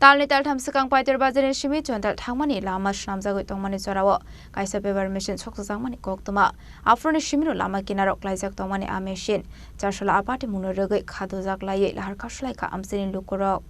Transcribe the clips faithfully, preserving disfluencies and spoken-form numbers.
Talni taltham swkang Paiter Bazarni simi Chondal thangmani lama swnamjagwi tongmani jorao kaisa paper machine sokjakmani koktwma. Aphuruni simino lama kinaro klaijak tongmani a machine Charsala a patimungno rwgwi khadojak laiwi lahar kasu laikha amchaini lukurok.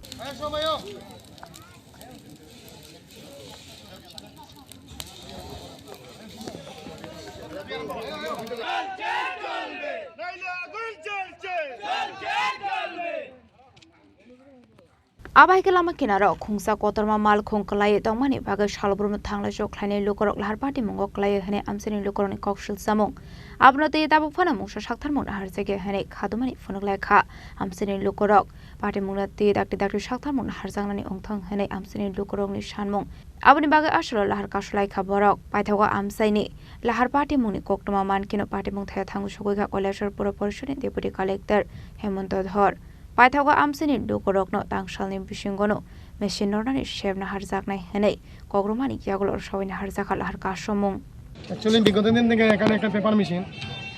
Abai khe lama kinaro khungsa kotorma mal khung kwlaiwi tongmani bagwi salbrum thanglai chok khlainai lukurok lahar patimungo kwlaiwi hwnwi amchaini lukurokni kok silsamung. Abono twi tabuk phano mungsa saktharmung naharjakya hwnwi khadumani phunuk lai kha amchaini lukurok. Patimungno twi dakti dakti saktharmung naharjaknani wngthang hwnwi amchaini lukurokni sanmung. Aboni bagwi aswkno lahar kasu lai kha borok. Paithago amchaini lahar patimungni koktwma mankhe no patimung thaya thangwi sogwi kha Kailasor Pura Porishadni Deputy Collector Hemanta Dhar. Paithago amchaini lukurokno tangsalni bisingono machine nornani sep naharjaknai hwnwi kokrumani yagulo rwsawui naharjakha lahar kasumung. Actually বিগত দিন থেকে এখানে একটা paper machine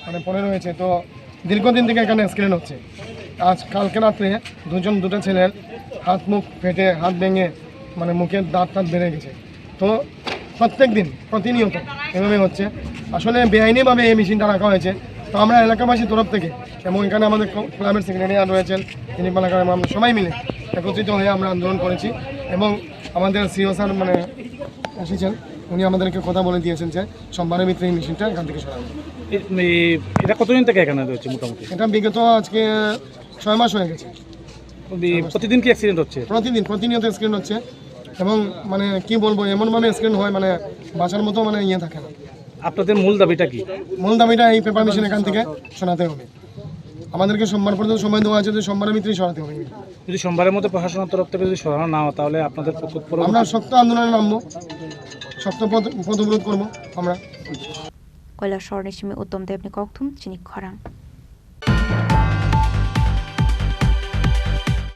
মানে পড়ে রয়েছে, তো দীর্ঘদিন থেকে এখানে অ্যাক্সিডেন্ট হচ্ছে। আজ কালকে রাত্রে দুজন, দুটো ছেলের হাত মুখ ফেটে, হাত ভেঙে, মানে মুখের দাঁত টাত বেড়ে গেছে। তো প্রত্যেক দিন প্রতিনিয়ত এভাবে হচ্ছে। আসলে বেআইনিভাবে এই মেশিনটা রাখা হয়েছে। তো আমরা এলাকাবাসীর তরফ থেকে এবং এখানে আমাদের ক্ল-, ক্লাবের সেক্রেটারি রয়েছেন, তিনি পালাকার এবং আমরা সবাই মিলে একত্রিত হয়ে আমরা আন্দোলন করেছি এবং আমাদের সিও স্যার মানে এসেছেন, উনি আমাদেরকে কথা বলে দিয়েছেন যে সোমবারের ভিতরে এই মেশিনটা এখান থেকে সরানো। এ-, এ-, এটা কতদিন থেকে এখানে রয়েছে মোটামুটি? এটা বিগত আজকে ছয় মাস হয়ে গেছে। এ, প্রতিদিন কি অ্যাক্সিডেন্ট হচ্ছে? প্রতিদিন, প্রতিনিয়ত অ্যাক্সিডেন্ট হচ্ছে এবং মানে কি বলবো, এমনভাবে অ্যাক্সিডেন্ট হয় মানে বাঁচার মতো মানে ইয়ে থাকে না। আপনাদের মূল দাবিটা কি? মূল দাবিটা এই পেপার মেশিন এখান থেকে সরাতে হবে। আমাদেরকে সোমবার পর্যন্ত সময় দেওয়া আছে, যে সোমবারের ভিতরেই সরাতে হবে। যদি সোমবারের মধ্যে প্রশাসনের তরফ থেকে যদি সরানো না হয়, তাহলে আপনাদের পক্ষ, পরবর্তী আমরা শক্ত আন্দোলনে নামবো, শক্ত পথ, পথ অবরোধ করবো আমরা। Kailasor ni simi Uttom Debni kokthum chini khorang.